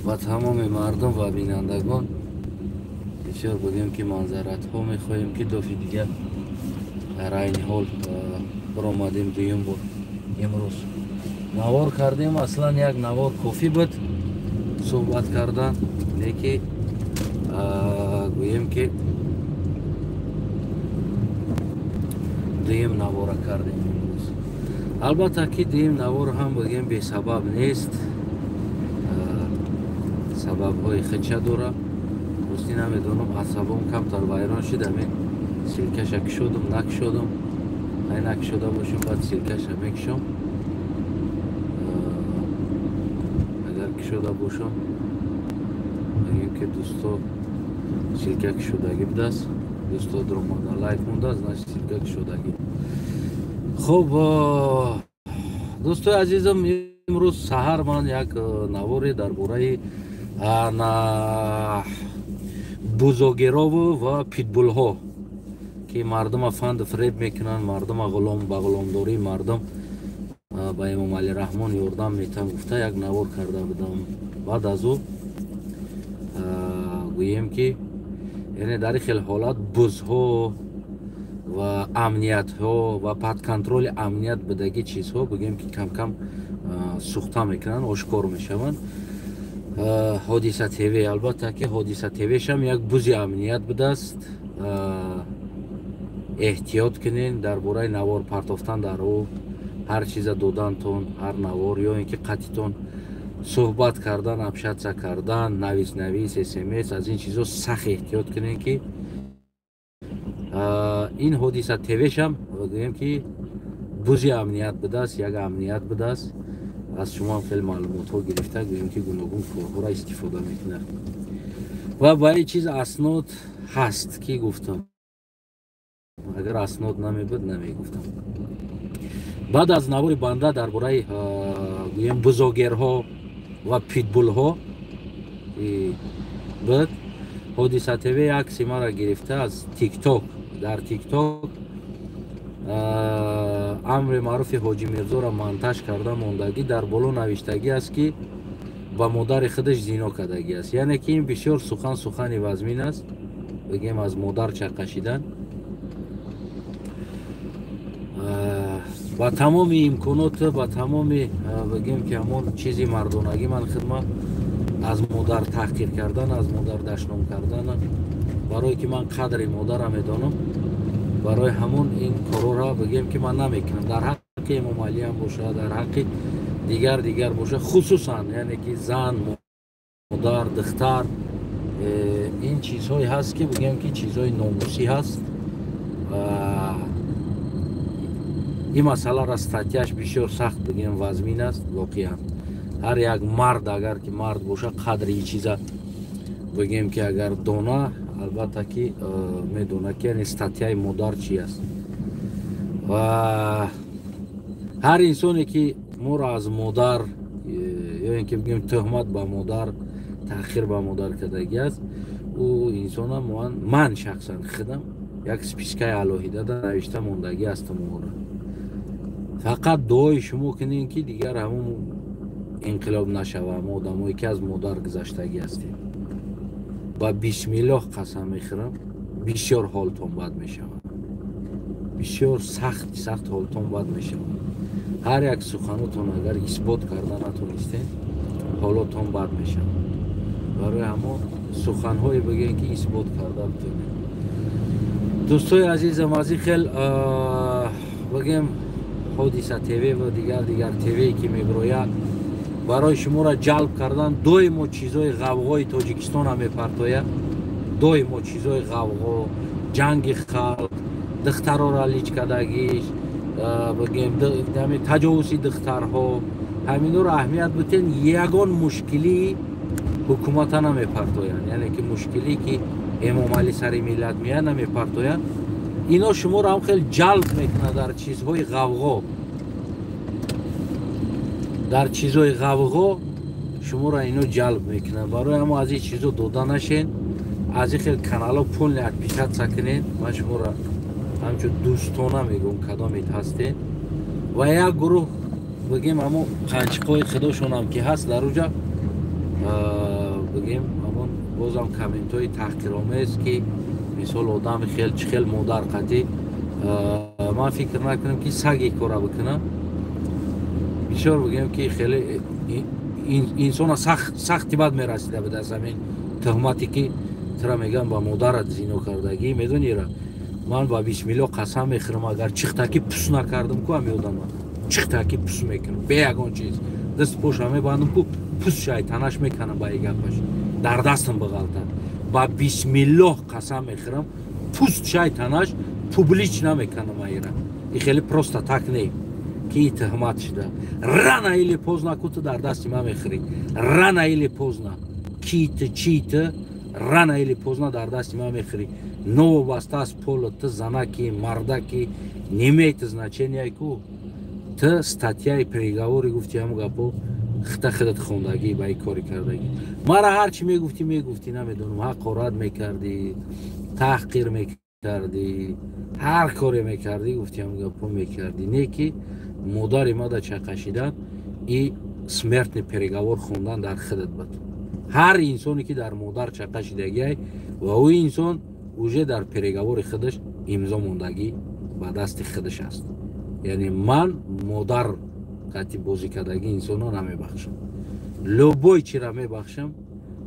Ба тамоми мардум ва бинандагон бисёр бигӯем, ки манзаратҳо мехоҳем, ки дофи дигар дар айни ҳол баромадем. Дуюм бор имрӯз навор кардем. Аслан як навор кофӣ буд суҳбат кардан, леки гӯем, ки дуюм навора кардем имрӯз. Албатта, ки дуюм навор ҳам, бигӯем, бесабаб нест, сабабҳои худша дора. Ростӣ намедонам, асабом камтар вайрон шуд. Ҳамин ссылка ша кушодум, накушодум, ай накушода бошам, баъд ссылка ша мекушом. Агар кушода бошам, бигем, ки дӯсто, ссылка кушодагӣ будааст. Дӯсто дуромада, лайк мондааст, значит, ссылка кушодагӣ. Хуб, дӯстои азизам, имрӯз саҳар ман як наворе дар бораи бузогерову ва питбулҳо, ки мардума фанду фиреб мекунанд, мардума ғулом ба ғуломдории мардум ба Эмомалӣ Раҳмон ёрдам метам гуфта, як навор карда будам. Баъд аз ӯ, гӯем, ки яъне дар ин хел ҳолат бузҳо ва амниятҳо ва под контроль и амният будагӣ чизҳо, бигӯем, ки камкам сӯхта мекунанд, ошкор мешаванд. Ҳодиса ТВ, албатта, ки Ҳодиса ТВшам як бузи амният будааст. Эҳтиёт кунен дар бораи навор партофтан дар ӯ, ҳар чиза додантон, ҳар навор ё ин ки қатитон суҳбат кардан, общаться кардан, навис навис, смс, аз ин чизо сахт эҳтиёт кунен, ки ин Ҳодиса ТВшам, гӯем, ки бузи амният будааст, як амният будааст. Аз шумо хеле маълумотҳо гирифта, гӯем, ки гуногун корҳоро истифода мекунад ва ба ин чиз аснод ҳаст, ки гуфтам. Агар аснод намебуд, намегуфтам. Баъд аз навори банда дар бораи, гӯем, бузогерҳо ва питбулҳо буд, Ҳодиса ТВ акси маро гирифта аз Тикток. Дар Тикток амри маъруфи Ҳоҷи Мирзоро монтаж карда мондагӣ, дар боло навиштагӣ аст, ки ба модари худаш зино кардагӣ аст. Яъне ки ин бисёр сухан, сухани вазмин аст, бигем, аз модар чаққашидан. Ба тамоми имконот, ба тамоми, бигем, ки ҳамон чизи мардонагӣ, ман хидмат аз модар таҳқир кардан, аз модар дашном кардан, барое ки ман қадри модарам медонам, барои ҳамон ин корора, бигем, ки ман намекунам. Дар ҳаққи Эмомалиам бошад, дар ҳаққи дигар дигар бошад, хусусан, яъне ки зан, модар, духтар, ин чизҳое ҳаст, ки, бигем, ки чизҳои номусӣ ҳаст. Ин масъаларо статья ш бисёр сахт, бигем, вазмин аст. Воқеан, ҳар як мард, агар ки мард бошад, қадри ин чиза, бигем, ки агар дона, албатта, ки медонад, ки яъне статья и модар чи аст. Ва ҳар инсоне, ки моро аз модар ё ин ки, бигем, тӯҳмат ба модар, таъхир ба модар кардагӣ аст, ӯ инсона ман шахсан худам як списка и алоҳида навишта мондагӣ ҳастам. Ора фақат дуои шумо кунем, ки дигар ҳамон инқилоб нашава. Мо одамое, ки аз модар гузаштагӣ ҳастем, ба бисмиллоҳ қасам мехӯрам, бисёр ҳолтон бад мешавад, бисёр сахт сахт ҳолтон бад мешавад. Ҳар як суханотон агар исбот карда натонистем, ҳолотон бад мешавад. Барои ҳамон суханҳое бигӯем, ки исбот карда битонем. Дӯстои азизам, аз ин хел, бигем, Ҳодиса ТВ ва дигар дигар ТВе, ки мебирояд, барои шуморо ҷалб кардан доимо чизҳои ғавғои Тоҷикистона мепартояд, доимо чизҳои ғавғо, ҷанги халқ, духтарора лич кардагиш, бигем, таҷовузи духтарҳо, ҳаминҳоро аҳамият битен. Ягон мушкилии ҳукумата намепартоянд, яъне ки мушкилие, ки Эмомалӣ сари миллат меяд, намепартоянд. Ино шуморо ҳам хел ҷалб мекунад дар чизҳои ғавғо, дар чизҳои ғавғо шуморо ино ҷалб мекунад. Барои ҳамо аз ин чизо дода нашен, аз ин хел канало полный отписаться кунед. Ман шуморо ҳамчун дӯстона мегӯм, кадомед ҳастед. Ва як гурӯҳ, бигем, ҳамо қанчиқҳои худошонам, ки ҳаст дар уҷа. Бигем, ҳамон бозам комментҳои таҳқиромез, ки мисол одами хел чӣ хел модар қатӣ. Ман фикр накунам, ки саге кора бикунам. Бисёр, бигем, ки хеле инсона сахти бад мерасида буд аз ҳамин туҳмате, ки тура мегӯям, ба модарат зино кардагӣ. Медонира, ман ба бисмилло қасам мехӯрам, агар чихтаки пус накардам ку, ҳами одама чихтаки пус мекунам, бе ягон чиз даст поша мебандам ку, пус шайтанаш мекунам. Ба и гапаш дар дастам бағалта, ба бисмиллоҳ қасам мехӯрам, пуст шайтанаш публично мекунам. Аира и хеле просто так не, ки туҳмат шуда. Рано или поздно ку ту дар дасти ман мехӯрӣ, рано или поздно. Ки ту, чи ту, рано или поздно дар дасти ман мехӯрӣ. Новобаста аз пола ту, занаки, мардаки, не имеет значения ку. Ту статьяи приговори гуфти, ҳамн гапо хита худат хондагӣ, ба ин кори кардагӣ. Мара ҳар чӣ мегуфтӣ, мегуфтӣ, намедонам, ҳақорат мекардӣ, таҳқир мекардӣ, ҳар коре мекардӣ, гуфти, ҳамн гапо мекардӣ. Не ки модари мада чақашидан и смертный приговор хондан дар худат буд. Ҳар инсоне ки дар модар чақа шидагиай, ва ӯ инсон уже дар приговори худаш имзо мондагӣ ба дасти худаш аст. Яъне ман модар қати бозӣ кардагӣ инсонро намебахшам. Любой чира мебахшам,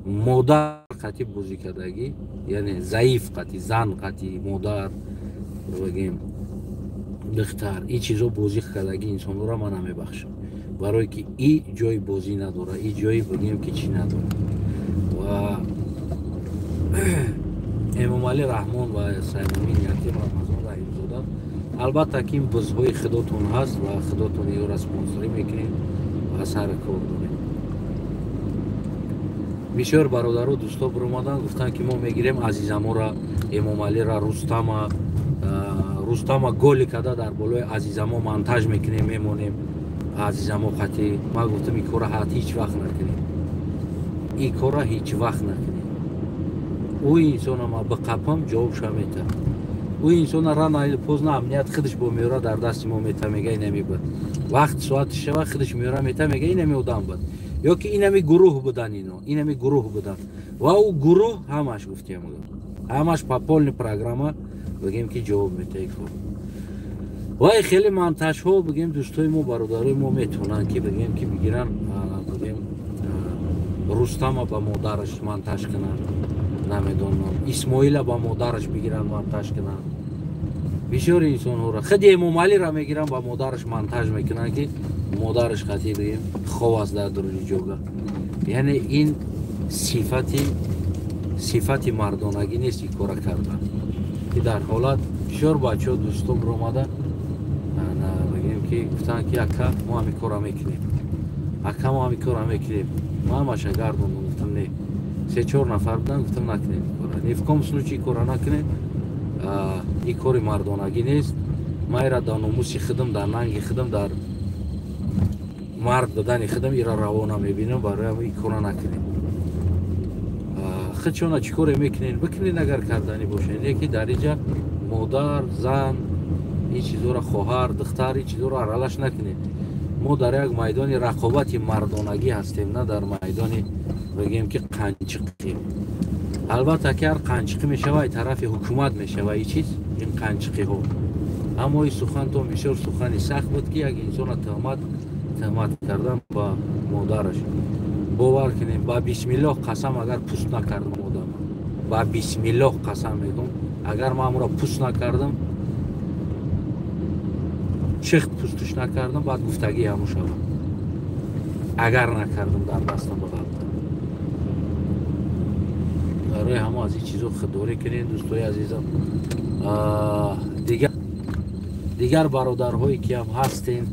модар қати бозӣ кардагӣ, яъне заиф қати, зан қати, модар, бигем, духтар, ин чизо бозӣ кардагӣ инсонҳоро ман намебахшам, барое ки и ҷои бозӣ надора, и ҷои, бигем, ки чӣ надора. Ва Эмомалӣ Раҳмон ва Саймумин Ятим, Рамазон Раҳимзода, албатта ки ин бузҳои худотон ҳаст ва худотон ёра спонсорӣ мекунед ва сари кор доред. Бисёр бародару дӯсто биромаданд, гуфтанд, ки мо мегирем Азизамора, Эмомалира, Рустама, Рустама голи када дар болои Азизамо монтаж мекунем, мемонем Азизамо қатӣ. Ман гуфтам, ин кора ҳеҷ вақт накунем, ин кора ҳеҷ вақт накунем. Ӯ инсона ма биқапам, ҷавобша метам. Ӯ инсона рано или поздно амният худаш бо меёра, дар дасти мо мета, мега, инами буд. Вақт соати шава, худаш меёра, мета, мега, инами одам буд ё ки инами гурӯҳ будан, ино инами гурӯҳ будан. Ва ӯ гурӯҳ ҳамаш, гуфтем, ҳамаш по полной программа, бигем, ки ҷавоб метаи кор. Вай хеле монтажҳо, бигем, дӯстои мо, бародарои мо метавонанд, ки, бигем, ки бигиранд, бигем, Рустама ба модараш монтаж кунанд, намедонам, Исмоила ба модараш бигиранд, монтаж кунанд. Бисёри инсонҳоро, худи Эмомалиро мегиранд, ба модараш монтаж мекунанд, ки модараш қатӣ, бигем, хов аст дар дуруни ҷога. Яъне ин сифати мардонагӣ нест ин кора кардан. Ки дар ҳолат бисёр бачаҳо, дӯсто биромада, бигем, ки гуфтанд, ки ака, мо ҳамин кора мекунем, ака, мо ҳамин кора мекунем. Ма ҳамаша гардондам, гуфтам, не. Се чор нафар буданд, гуфтам, накунем кора, ни в коем случае кора накунем, ин кори мардонагӣ нест. Ма ира дар номуси худам, дар нанги худам, дар мард будани худам ира раво намебинам. Барои ин кора накунем. Худшона чӣ коре мекунен, бикунен, агар карданӣ бошед. Не ки дар инҷа модар, зан, ин чизоро, хоҳар, духтар, ин чизоро аралаш накунед. Мо дар як майдони рақобати мардонагӣ ҳастем, на дар майдони, бигем, ки қанчиқӣ. Албатта ки ҳар қанчиқӣ мешава, тарафи ҳукумат мешава ин чиз, ин қанчиқиҳо. Аммо ин сухантон бисёр сухани сахт буд, ки як инсона тӯҳмат кардан ба модараш. Бовар кунем, ба бисмиллоҳ қасам, агар пуст накардам одама, ба бисмиллоҳ қасам мегӯм, агар ман амро пуст накардам, чихт пустуш накардам, баъд гуфтагӣ ҳамун шавад. Агар накардам, дар дастам бағалта. Барои ҳамо аз ин чизо худдорӣ кунед, дӯстои азизам. Дигар бародарҳое ки ҳам ҳастен,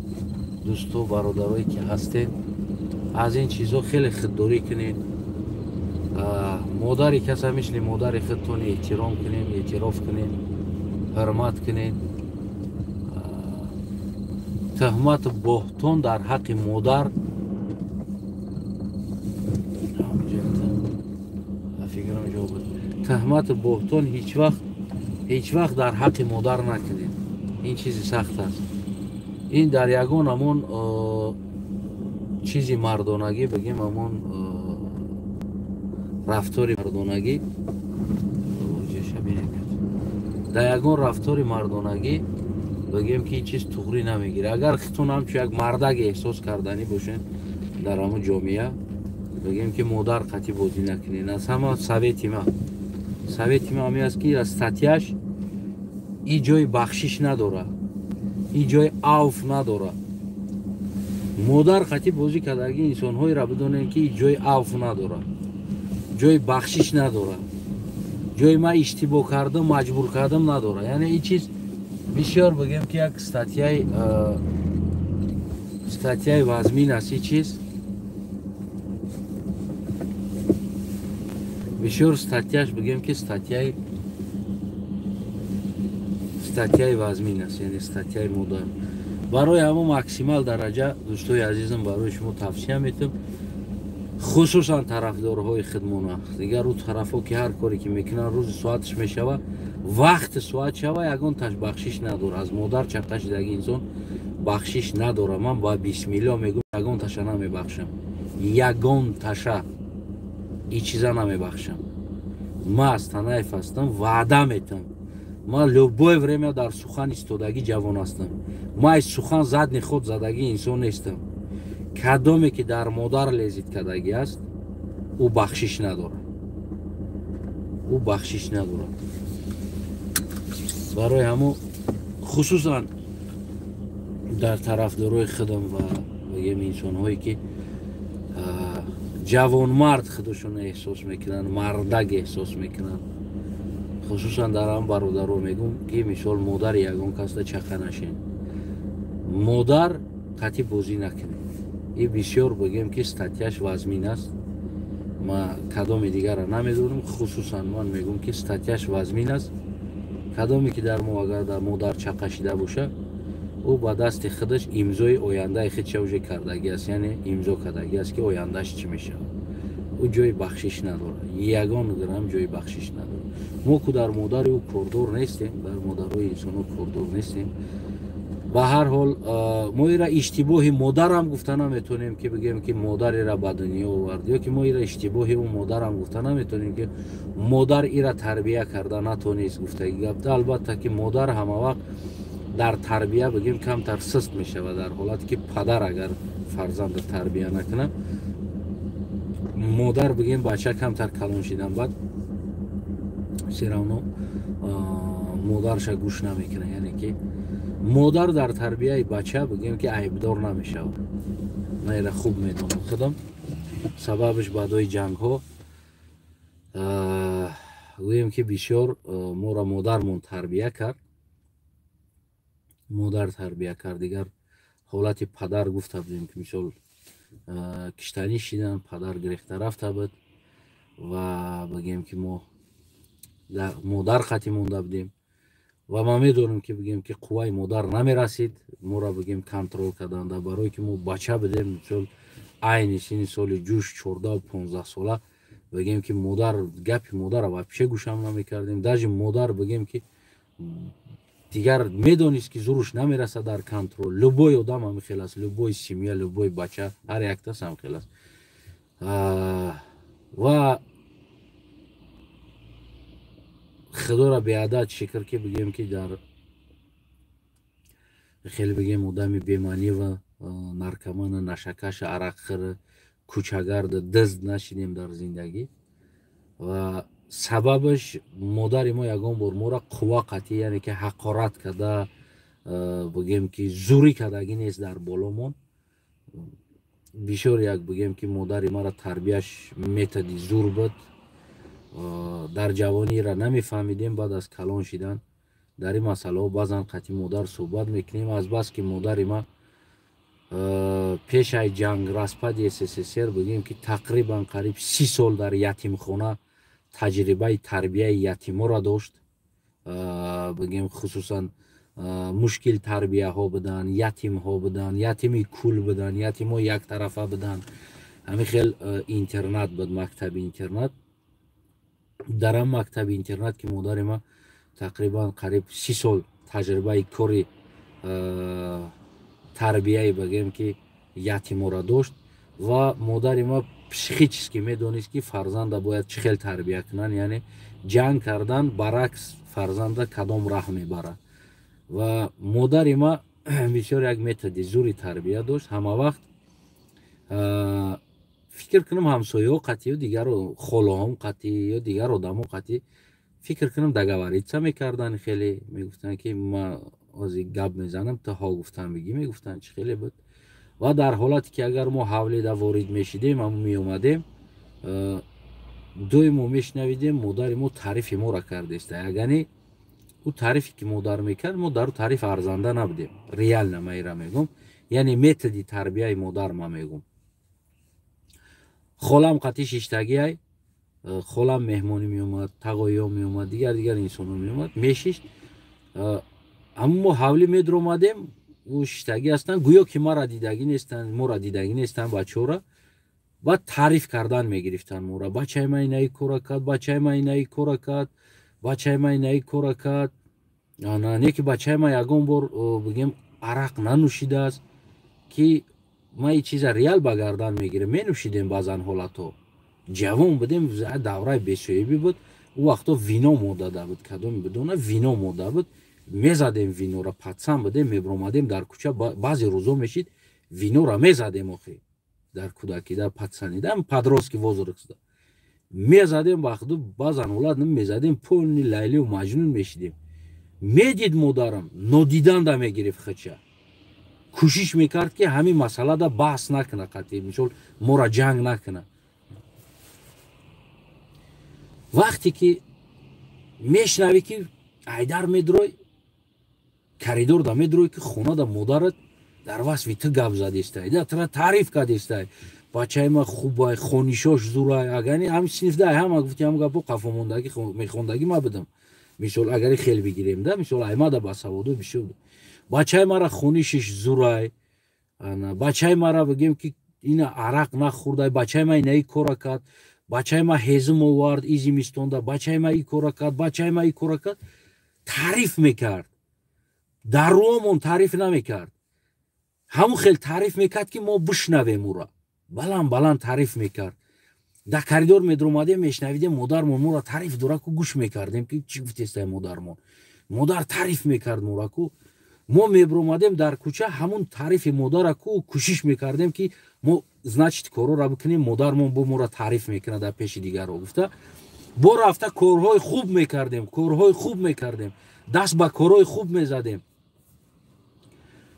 дӯсто, бародарое ки ҳастен, аз ин чизо хеле худдорӣ кунед. Модари каса мисли модари худтон эҳтиром кунед, эътироф кунед, ҳурмат кунед. Тӯҳмату боҳтон дар ҳаққи модар, фикрам ҷо буд, тӯҳмату боҳтон ҳеҷ вақт, ҳеҷ вақт дар ҳаққи модар накунед. Ин чизи сахт аст. Ин дар ягон ҳамон чизи мардонагӣ, бигем, ҳамон рафтори мардонагӣ, дар ягон рафтори мардонагӣ бигем ки ин чиз туғрӣ намегирад. Агар хитон ҳамчун як мардак эҳсос карданӣ бошед дар ҳамон ҷомеа, бигем ки модар қатъӣ бозӣ накунед. Аз ҳама совети ма ҳамин аст, ки аз статьяш и ҷои бахшиш надорад, и ҷои авф надорад. Модар қатъӣ бозӣ кардаги инсонҳоеро бидонем, ки ҷои авф надорад, ҷои бахшиш надорад, ҷои ман иштибоҳ кардам, маҷбур кардам надорад. Яъне ин чиз бисёр бигем ки як статьяи вазмин аст. Ин чиз бисёр статьяш бигем ки статьяи вазмин аст, яъне статьяи модар. Барои ҳамон максимал дараҷа, дӯстои азизам, барои шумо тавсия метам, хусусан тарафдорҳои хидмона. Дигар ӯ тарафҳо ки ҳар коре ки мекунанд, рӯзи соаташ мешава, вақти соат шава, ягон таш бахшиш надора. Аз модар чапта шидаги инсон бахшиш надора. Ман ба бисмилло мегӯм, ягон таша намебахшам, ягон таша и чиза намебахшам. Ман аз Танаев ҳастам, ваъда метам. Ман любое время дар сухан истодагӣ ҷавон ҳастам. Ман аз сухан задний ход задагӣ инсон нестам. Кадоме ки дар модар лезить кардагӣ аст, ӯ бахшиш надорад, ӯ бахшиш надорад. Барои ҳамо хусусан дар тарафдорои худам ва бигем инсонҳое ки ҷавонмард худашонро эҳсос мекунанд, мардак эҳсос мекунанд, хусусан дар ҳам бародаро мегӯм, ки мисол модари ягон касда чақа нашен, модар қатъӣ бозӣ накунед. И бисёр бигем ки статьяш вазмин аст. Ма кадоми дигарро намедонам, хусусан ман мегӯм ки статьяш вазмин аст. Кадоме ки дар мо агар дар модар чақа шида боша, ӯ ба дасти худаш имзои ояндаи худша уже кардагӣ аст, яъне имзо кардагӣ аст, ки ояндааш чӣ мешавад. Ӯ ҷои бахшиш надорад, ягон грамм ҷои бахшиш надорад. Мо ку дар модари ӯ кордор нестем, дар модарои инсонҳо кордор нестем. Ба ҳар ҳол мо ира иштибоҳи модарам гуфта наметонем, ки бигем ки модар ира ба дунё овард, ё ки мо ира иштибоҳи ӯ модарам гуфта наметонем, ки модар ира тарбия карда натонист гуфтаги гапта. Албатта ки модар ҳама вақт дар тарбия бигем камтар сист мешавад, дар ҳолате ки падар агар фарзанда тарбия накунад, модар бигем бача камтар калон шидан баъд всё равно модарша гӯш намекунад. Яъне ки модар дар тарбияи бача бигем ки айбдор намешавад. Ман ира хуб медонам худам. Сабабаш баъдои ҷангҳо гӯем ки бисёр моро модармон тарбия кард, модар тарбия кард. Дигар ҳолати падар гуфта будем ки мисол киштанӣ шидан, падар гирехта рафта буд ва бигем ки мо модар қатӣ монда будем. Ва ман медонам ки бигем ки қувваи модар намерасид моро бигем контроль карданда, барое ки мо бача будем, мисол айни синни соли ҷӯш 14-15 сола, бигем ки модар гапи модарро вообще гӯшам намекардем. Даже модар бигем ки дигар медонист ки зуруш намерасад дар контроль. Любой одам ҳамин хел аст, любой семья, любой бача, ҳар яктас ҳам хел аст. Ва худоро беадад шукр, ки бигем ки дар хеле бигем одами бемаънива, наркомана, нашакаша, арақхӯра, кӯчагарда, дизд нашидем дар зиндагӣ. Ва сабабаш модари мо ягон бор моро қувва қатъӣ, яъне ки ҳақорат карда, бигем ки зурӣ кардагӣ нест дар боломон. Бисёр як бигем ки модари маро тарбияш методи зур буд. Дар ҷавониро намефаҳмидем, баъд аз калон шидан дар ин масъалаҳо баъзан қатъи модар суҳбат мекунем. Азбаски модари ма пешаи ҷанг, распади СССР, бигем ки тақрибан қариб 30 сол дар ятимхона таҷрибаи тарбияи ятиморо дошт, бигем хусусан мушкил тарбияҳо буданд, ятимҳо буданд, ятими кул буданд, ятимҳо яктарафа буданд. Ҳамин хел интернат буд, мактаби интернат. Дар ҳам мактаби интернат ки модари ма тақрибан қариб 30 сол таҷрибаи кори тарбияи бигем ки ятиморо дошт. Ва модари ма Психически медонист, ки фарзанда бояд чӣ хел тарбия кунанд, яъне ҷанг кардан баръакс фарзанда кадом раҳ мебарад. Ва модари ма бисёр як методи зури тарбия дошт. Ҳама вақт, фикр кунам, ҳамсояҳо қатъи ё дигар холаҳом қатъи ё дигар одамо қатъи, фикр кунам, договориться мекарданд. Хеле мегуфтанд, ки ма ҳозир гап мезанам, ту ҳо гуфтан бигӣ, мегуфтанд, чӣ хеле буд. Ва дар ҳолате ки агар мо ҳавлида ворид мешидем, ҳамо меомадем, доимо мешунавидем, модари мо таърифи моро кардеста. Ягани ӯ таърифе ки модар мекард, мо дар ӯ таъриф арзанда набудем. Реально ма ира мегӯм, яъне методи тарбияи модар ма мегӯм. Холам қатъи шиштагиай, холам меҳмонӣ меомад, тағоиё меомад, дигар дигар инсонҳо меомад, мешишт. Ҳамн мо ҳавлӣ медромадем, ӯ шиштагӣ ҳастанд, гӯё ки мара дидагӣ нестанд, моро дидагӣ нестанд, бачаҳора. Баъд таъриф кардан мегирифтанд мора: бачаи ма инаи кора кард, бачаи ма инаи кора кард, бачаи ма инаи кора кард. Не ки бачаи ма ягон бор, бигем, арақ нанӯшидааст, ки ма и чиза реал ба гардан мегирем. Менӯшидем баъзан ҳолатҳо, ҷавон будем, давраи бесоҳибӣ буд. Ӯ вақто вино модада буд, кадоме бидона, вино мода буд, мезадем винора. Пацан будем, мебиромадем дар кӯча, баъзе рӯзо мешид, винора мезадем. Охи, дар кӯдакӣ, дар пацани, дар подростки возраста мезадем. Вақту баъзан ҳолат мезадем, полный Лайлию Маҷнун мешидем. Медид модарам, нодиданда мегирифт хача, кӯшиш мекард, ки ҳамин масъалада баҳс накуна қатъи, мисол, мора ҷанг накуна. Вақте ки мешунавӣ, ки айдар медурой, коридорда медурой, ки хонада модарат дар васфи ту гап задистай, тра таъриф кардистай: бачаи ма хубай, хонишош зурай. Агани ҳами синфда ҳама гуфти, ҳам гапо қафомондагӣ мехондагӣ ма будам. Мисол, агари хел бигирем да, мисол, аймада басаводо бисёр. Бачаи мара хонишиш зурай, бачаи мара, бигем, ки ина арақ нахӯрдай, бачаи ма инаи кора кард, бачаи ма ҳезум овард и зимистонда, бачаи ма и кора кард, бачаи ма и кора кард. Таъриф мекард, дар рӯомон таъриф намекард, ҳамун хел таъриф мекард, ки мо бишнавем ӯра. Баланд баланд таъриф мекард. Дар коридор медромадем, мешнавидем, модармон моро таъриф дораку, гӯш мекардем, ки чӣ гуфтестай модармон. Модар таъриф мекард мораку, мо мебромадем дар кӯча, ҳамун таърифи модараку кӯшиш мекардем, ки мо, значит, корора бикунем, модармон бо моро таъриф мекунад дар пеши дигарро гуфта, бо рафта корҳои хуб мекардем, корҳои хуб мекардем, даст ба корҳои хуб мезадем.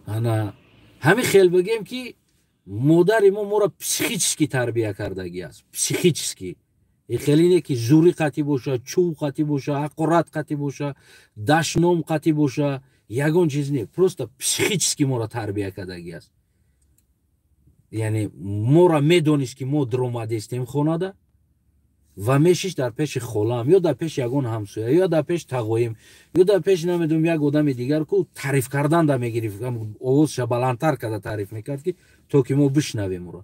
Ана ҳамин хел, бигем, ки модари мо моро психически тарбия кардагӣ аст. Психически, хеле не ки зури қатӣ боша, чӯб қатӣ боша, ҳақорат қатӣ боша, дашном қатӣ боша, ягон чиз не, просто психически моро тарбия кардагӣ аст. Яъне моро медонист, ки мо дромадестем хонада, ва мешиш дар пеши холаам ё дар пеши ягон ҳамсоя ё дар пеши тағоим ё дар пеши, намедонам, як одами дигар ку таъриф карданда мегирифт, овозша баландтар карда таъриф мекард, ки то ки мо бишнавем ӯро.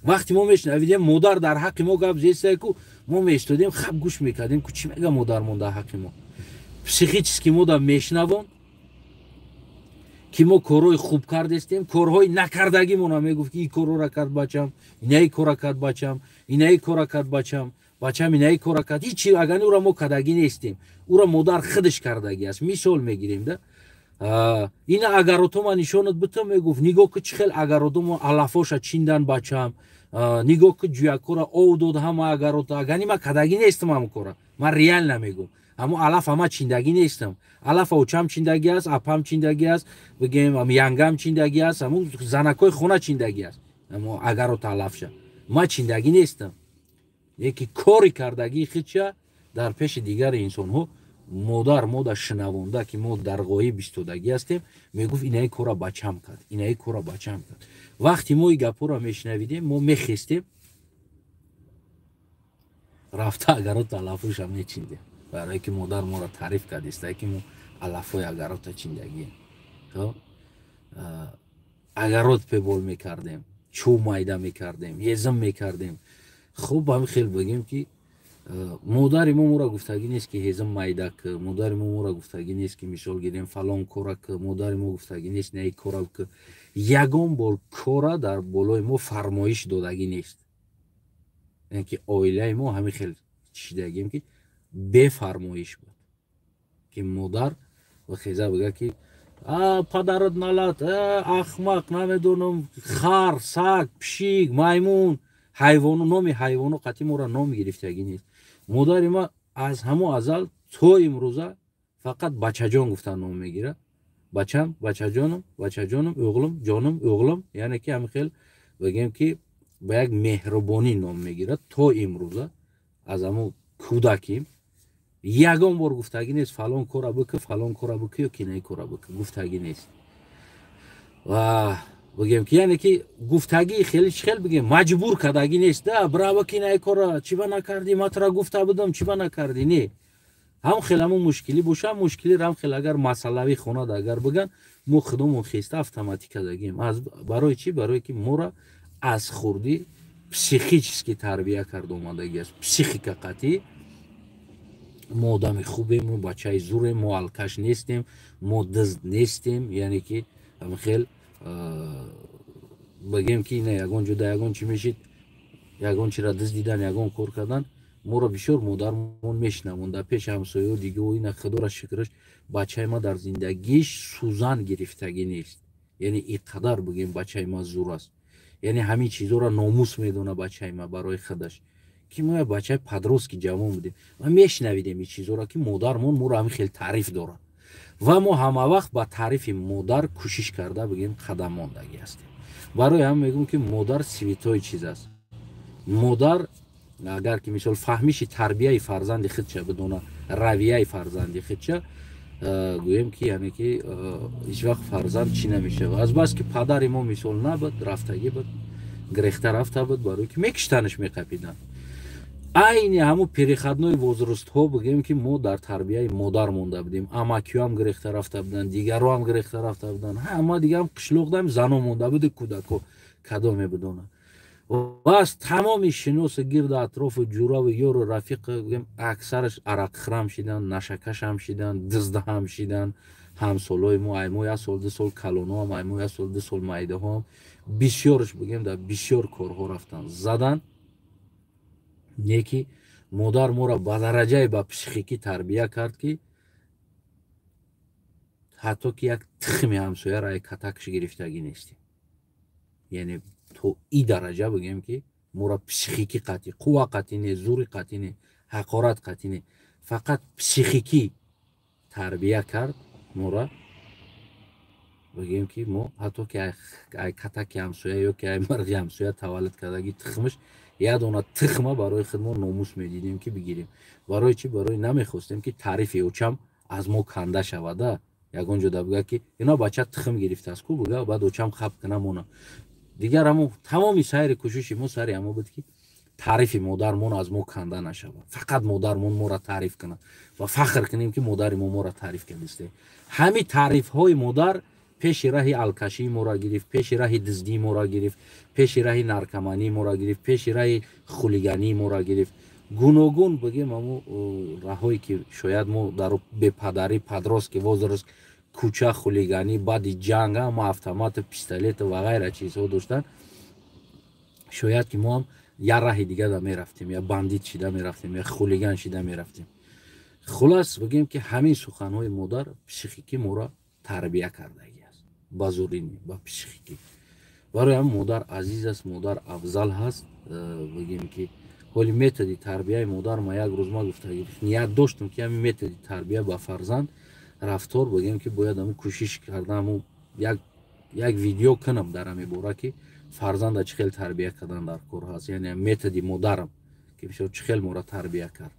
Вақте мо мешнавидем, модар дар ҳаққи мо гап зестай ку, мо меистодем, хаб гӯш мекардем, ку чӣ мега модармон дар ҳаққи мо. Психически мо да мешнавон, ки мо корҳои хуб кардестем, корҳои накардагимона мегуфт, ки и корҳоро кард бачам, инаи кора кард бачам, инаи кора кард бачам, бачам инаи кора кард. Ҳичи агани ӯра мо кардагӣ нестем, ӯра модар худаш кардагӣ аст. Мисол мегирем да, ина агаротома нишонат битам, мегуфт, нигоҳ ки чӣ хел агаротомо алафоша чиндан бачам, нигоҳ ки ҷӯякора ов дод ҳама агарота. Агани ма кардагӣ нестам ҳамн кора, ман реально мегӯм, ҳамо алаф ҳама чиндагӣ нестам. Алафа очам чиндагӣ аст, апам чиндагӣ аст, бигем, янгам чиндагӣ аст, ҳамо занакҳои хона чиндагӣ аст. Ҳамо агарота алафша ма чиндагӣ нестам. Яки кори кардагии худша дар пеши дигари инсонҳо модар мода шунавонда, ки мо дар ғоиб истодагӣ ҳастем, мегуфт: инаи кора бачам кард, инаи кора бачам кард. Вақте мо и гапҳоро мешунавидем, мо мехестем, рафта агарота алафоша мечиндем, барое ки модар моро таъриф кардиста, ки мо алафои агарота чиндагием. Агарот пебол мекардем, чӯб майда мекардем, ҳезм мекардем. Хуб, ҳамин хел, бигем, ки модари мо моро гуфтагӣ нест, ки ҳезм майда к, модари мо моро гуфтагӣ нест, ки, мисол гирем, фалон кора к, модари мо гуфтагӣ нест наи кора к. Ягон бор кора дар болои мо фармоиш додагӣ нест. Яъне ки оилаи мо ҳамин хел чишидагем, ки бефармоиш буд, ки модар ва хеза бига, ки падарат налат, ахмақ, намедонам, хар, саг, пишик, маймун, ҳайвону номи ҳайвону қатъи моро ном гирифтагӣ нест. Модари ма аз ҳамо азал то имрӯза фақат бачаҷон гуфта ном мегирад: бачам, бачаҷонам, бачаҷонам, оғлум, ҷонум, оғлум. Яъне ки ҳамин хел, бигем, ки ба як меҳрубонӣ ном мегирад. То имрӯза, аз ҳамо кӯдаким, ягон бор гуфтагӣ нест: фалон кора бикӣ, фалон кора бикӣ ё кинаи кора бикӣ гуфтагӣ нест. Ва бигем, ки яъне ки гуфтагӣ хеле чӣ хел, бигем, маҷбур кардагӣ нест да: бирава, кинаи кора чӣ ба накардӣ, ма тура гуфта будам, чӣ ба накардӣ? Не, ҳам хел ҳамун мушкилӣ боша, мушкилиро ҳам хел агар масъалавӣ хонад, агар биган, мо худомон хеста автоматик кардагим. Барои чӣ? Барое ки моро аз хурдӣ психически тарбия карда омадагӣ аст. Психика қатъӣ мо одами хубем, мо бачаи зурем, мо алкаш нестем, мо дизд нестем. Яъне ки хел, бигем, ки ина ягон ҷода ягон чӣ мешид, ягон чиро дуздидан, ягон кор кардан, моро бисёр модармон мешинавон дар пеши ҳамсояо дигао. Ина, худоро шукраш, бачаи ма дар зиндагиш сӯзан гирифтагӣ нест. Яъне и қадар, бигем, бачаи ма зур аст. Яъне ҳамин чизоро номус медона бачаи ма барои худаш, ки мо як бачаи подростки ҷавон будем ва мешунавидем ин чизоро, ки модармон моро ҳамин хел таъриф дорад. Ва мо ҳама вақт ба таърифи модар кӯшиш карда, бигем, қадам мондагӣ ҳастем. Барои ҳам мегӯм, ки модар святой чиз аст. Модар агар ки, мисол, фаҳмиши тарбияи фарзанди худша бидона, равияи фарзанди худша, гӯем ки, яъне ки ҳеҷ вақт фарзанд чӣ намешавад. Аз бас ки падари мо, мисол, набуд, рафтагӣ буд, гирехта рафта буд, барое ки мекиштанаш, меқапиданд. Айни ҳамун переходной возрастҳо, бигӯем, ки мо дар тарбияи модар монда будем. Амакиҳоам гирехта рафта буданд, дигарҳоам гирехта рафта буданд, ҳама дигарам қишлоқдам зано монда буди, кӯдако кадоме бидонад. Ва аз тамоми шиносу гирду атрофу ҷураву ёру рафиқ, гӯем, аксараш арақхӯрам шиданд, нашакашам шиданд, диздаҳам шиданд. Ҳамсолои мо, ай мо як сол, 2 сол калоноам, ай мо як сол, 2 сол майдаҳоам, бисёрш, бигӯем, дар бисёр корҳо рафтанд, заданд. Не ки модар моро ба дараҷае ба психикӣ тарбия кард, ки ҳатто ки як тухми ҳамсояро ай катакш гирифтагӣ нестем. Яъне то и дараҷа, бигӯем, ки моро психикӣ қатъӣ, қувва қатъӣ не, зури қатъӣ не, ҳақорат қатъӣ не, фақат психикӣ тарбия кард моро. Бигӯем, ки мо ҳатто ки ай катаки ҳамсоя ё ки ай мирғи ҳамсоя таваллуд кардагӣ тухмаш, як дона тухма барои худмо номус медидем, ки бигирем. Барои чӣ? Барои намехостем, ки таърифи очам аз мо канда шавада. Ягон ҷода бига, ки ина бача тухм гирифтааст ку, бига, баъд очам хаб кина мона. Дигар ҳамо тамоми сайри кӯшиши мо сари ҳамо буд, ки таърифи модармон аз мо канда нашавад, фақат модармон моро таъриф кунад ва фахр кунем, ки модари мо моро таъриф кардисте. Ҳамин таърифҳои модар пеши раҳи алкашии моро гирифт, пеши раҳи дуздии моро гирифт, пеши раҳи наркомании моро гирифт, пеши раҳи хулигании моро гирифт. Гуногун, бигем, ҳамо раҳое ки шояд мо дар бепадарӣ, подростки возраст, кӯча, хулиганӣ, баъди ҷанг ҳама автомату, пистолету ва ғайра чизҳо доштанд, шояд ки мо ҳам як раҳи дигада мерафтем, я бандит шида мерафтем, я хулиган шида мерафтем. Хулас, бигем, ки ҳамин суханҳои модар психикӣ моро тарбия кардагӣ аст, ба зурӣ не, ба психикӣ. Барои ҳам модар азиз аст, модар афзал ҳаст. Бигем, ки ҳоли методи тарбияи модар ма як рӯз ма гуфта, ният доштам, ки ҳамин методи тарбия ба фарзанд рафтор, бигем, ки бояд ҳамн кӯшиш карда, ҳамн як видео кунам дар ҳамин бора, ки фарзанда чӣ хел тарбия кардан дар кор ҳаст, яъне методи модарам, ки бисёр чӣ хел моро тарбия кард.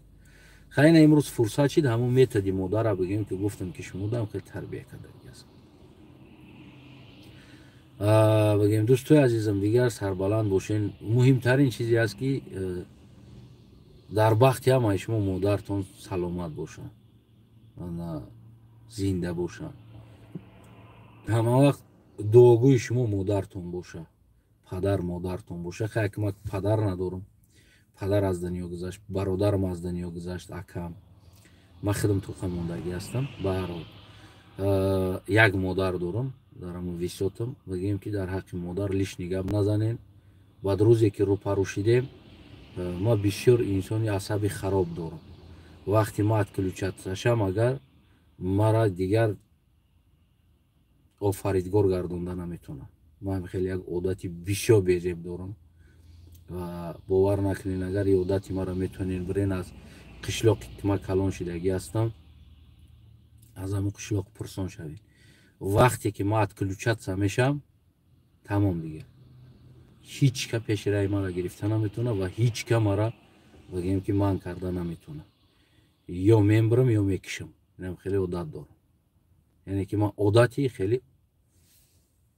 Хайна, имрӯз фурсат шид, ҳамун методи модара, бигем, ки гуфтам, ки шумо дам хел тарбия кардагӣ аст. Бигем, дӯстои азизам, дигар сарбаланд бошен. Муҳимтарин чизе аст, ки дар бахти ҳамаи шумо модартон саломат бошанд, зинда бошанд, ҳама вақт дуогӯи шумо модартон боша, падар модартон боша. Хай, ки ман падар надорам, падар аз дунё гузашт, бародарам аз дунё гузашт, акам, ман худам тоқа мондагӣ ҳастам. Баҳарҳол, як модар дорам дар ҳамон висотам. Бигӯем, ки дар ҳаққи модар лишний гап назанем. Баъд рӯзе ки рӯпарӯ шидем. Ма бисёр инсони асаби хароб дорам. Вақте ма отключаться шам, агар мара дигар офаридгор гардонда наметавонам. Ман хеле як одати бисёр безеб дорам ва бовар накунед, агар и одати мара метавонед бирен аз қишлоқи ки ман калон шидагӣ ҳастам, аз ҳамон қишлоқ пурсон шавед. Вақте ки ман отключаться мешавам, тамом, дигар ҳеҷ ка пеши раи мара гирифта наметавонад ва ҳеҷ ка мара бигӯем ки ман карда наметавонад. Ё мембирам, ё мекишам. Инам хеле одат дорам, яъне ки ман одати хеле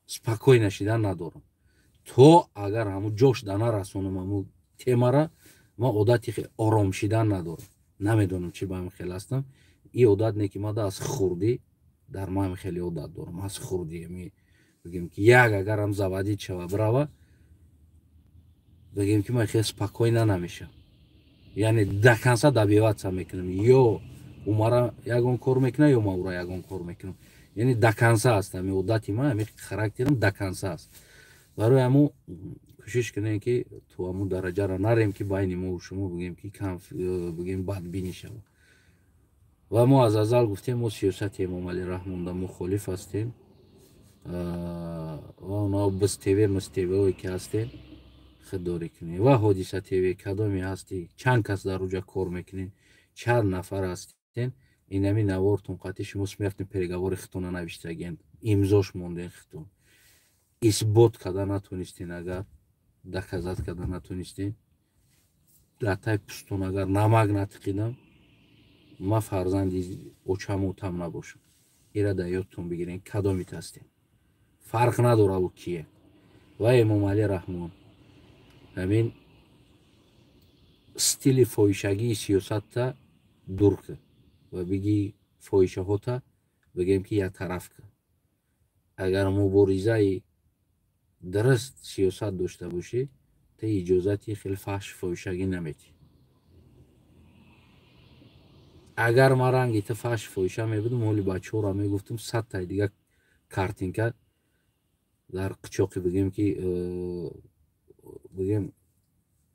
спокойно шидан надорам. То агар ҳамун ҷош да нарасонам ҳамун темара, ман одати ором шидан надорам. Намедонам, чӣ ба ҳамин хел ҳастам. И одат не ки мада аз хурдӣ дар ман хеле одат дорам. Аз хурдӣ бигем ки як агарам заводить шава, бирава, бигем ки ман хеле спокойно намешавам, яъне до конца добиваться мекунам. Ё ӯ мара ягон кор мекунад, ё ман ӯра ягон кор мекунам, яъне до конца аст ҳами одати ман, ҳами характерам до конца аст. Барои ҳамо кӯшиш кунем, ки то ҳамун дараҷаро нарем, ки байни мо шумо бигем ки бигем бадбинӣ шавад. Ва мо аз азал гуфтем, мо сиёсати Эмомалӣ Раҳмонда мухолиф ҳастем ва онҳо биз ТВ, миз ТВое ки ҳастем, худдорӣ кунем. Ва Ҳодиса ТВ, кадоме ҳастӣ, чанд кас дар уҷа кор мекунед, чанд нафар ҳастен, инами навортон қатъи шумо смертный приговори худтона навиштагиен, имзош монден, худтон исбот карда натонистен, агар доказать карда натонистен, дар тай пустон агар намак натиқидам, ман фарзанди очаму отам набошам. Ира дар ёдтон бигирен, кадомит ҳастем, фарқ надора ӯ кие. Ва Эмомалӣ Раҳмон, ҳамин стили фоҳишагии сиёсатта дур кун ва биги фоҳишаҳота бигем ки яктараф кун. Агар муборизаи дуруст сиёсат дошта бошӣ, та иҷозати хеле фаҳш фоҳишагӣ наметӣ. Агар ман ранги ту фаҳш фоҳиша мебудам, ҳоли бачаҳоро мегуфтам, садтаи дига картинка дар қичоқи, бигем ки бигем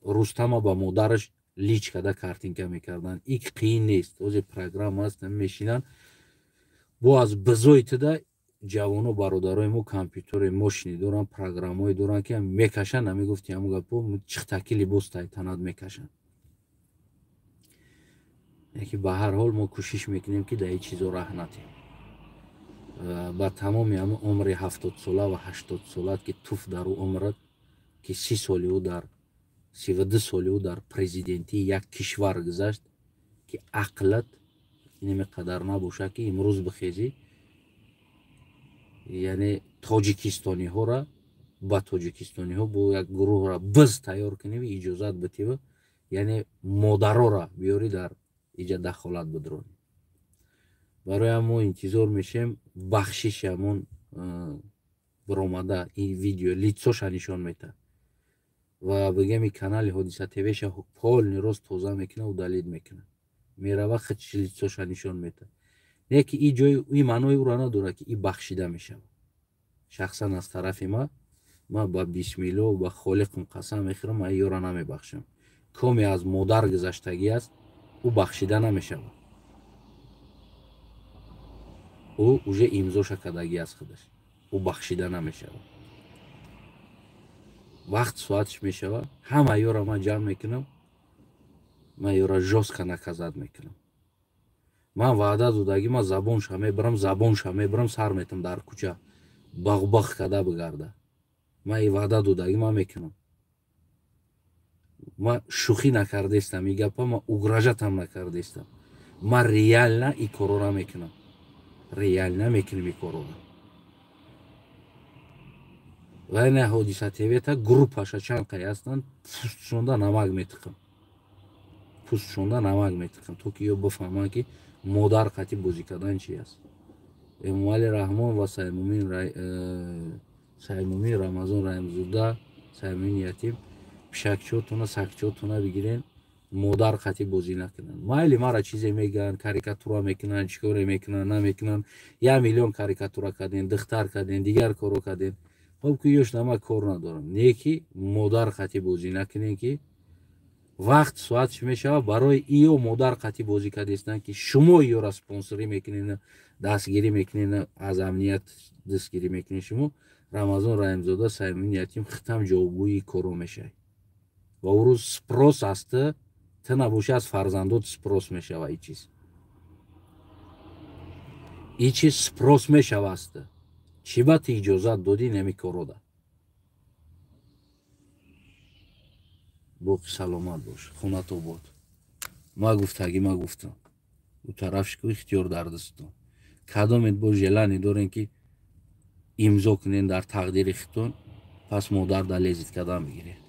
Рустама ба модараш личкада картинка мекарданд. Ик қиин нест, озе программа аст, мешинанд бо аз бизои туда ҷавоно, бародарои мо компютери мошини доранд, программое доранд, ки мекашанд. Намегуфти ҳамун гапо, чихтаки либос тайтанад мекашанд. Яки ба ҳар ҳол мо кӯшиш мекунем, ки дар ин чизо раҳ натем. Ба тамоми ҳамун умри 70сола ва 80солаат, ки туф дар ӯ умрат, ки 30 соли ӯ дар 32 соли ӯ дар президентии як кишвар гузашт, ки ақлат инаме қадар набошад, ки имрӯз бихезӣ, яъне тоҷикистониҳоро ба тоҷикистониҳо бо як гурӯҳро биз тайёр кунӣ, иҷозат битива, яъне модароро биёрӣ, дар иҷа дахолат бидронӣ. Барои ҳам мо интизор мешем бахшиши ҳамон биромада. Ин видео лицоша нишон метаҳад ва бигем и канали Ҳодиса ТВша полный рост тоза мекунад, удалить мекунад, мерава, худш лицоша нишон метаҳад. Не ки и ҷои и маънои ӯро надорад, ки и бахшида мешавад. Шахсан аз тарафи ман ба бисмилло, ба холиқум қасам мехӯрам, ман ёро намебахшам. Коме аз модар гузаштагӣ аст, ӯ бахшида намешавад. Ӯ уже имзоша кардагӣ аз худаш, ӯ бахшида намешавад. Вақт соатш мешавад, ҳама ёро ман ҷамъ мекунам, ман ёро жёстко наказать мекунам. Ман ваъда додагӣ, ман забонша мебарам, забонша мебарам, сар метам, дар кӯча бағбағ карда бигарда. Ман и ваъда додагӣ ман мекунам. Ман шӯхӣ накардаистам, и гапа ман угрожать ам накардаистам. Ман реально и корора мекунам, реально мекунем и корора. Ва ина Ҳодиса ТВта группаша чанд қай ҳастанд, пӯстшонда намак метиқам, пӯстшонда намак метиқам, то ки ё бифаҳманд, ки модар қатъи бозӣ кардан чи аст. Эмомалӣ Раҳмон ва Саймумин Рамазон Раҳимзода, Саймумин Ятим, пишакчотона, сагчотона бигирен, модар қатъи бозӣ накунанд. Майли, мара чизе мегӯянд, карикатура мекунанд, чӣ коре мекунанд, намекунанд. 1 миллион карикатура кардем, духтар кардем, дигар коро кардем. Хоб, ки ёш нама кор надорам, не ки модар қатъи бозӣ накунем, ки Вақт соат чӣ мешавад барои иё модар қатъи бозӣ кардестанд, ки шумо иёра спонсорӣ мекунед, дастгирӣ мекунед, аз амният дастгирӣ мекунед. Шумо Рамазон Раҳимзода, Саймин Ятим хитам ҷавобгӯи коро мешавед ва ӯ рӯз спрос аст, ту набошӣ, аз фарзандот спрос мешава. И чиз спрос мешава аст. Чӣ ба ту иҷозат додӣ нами корода? Боқи саломат бош, хонат обод. Ма гуфтагӣ ма гуфтам, ӯ тарафш ку ихтиёр дар дастатон. Кадомет бо желание дорем, ки имзо кунен дар тақдири хитон, пас модар да лезить кардан бигиред.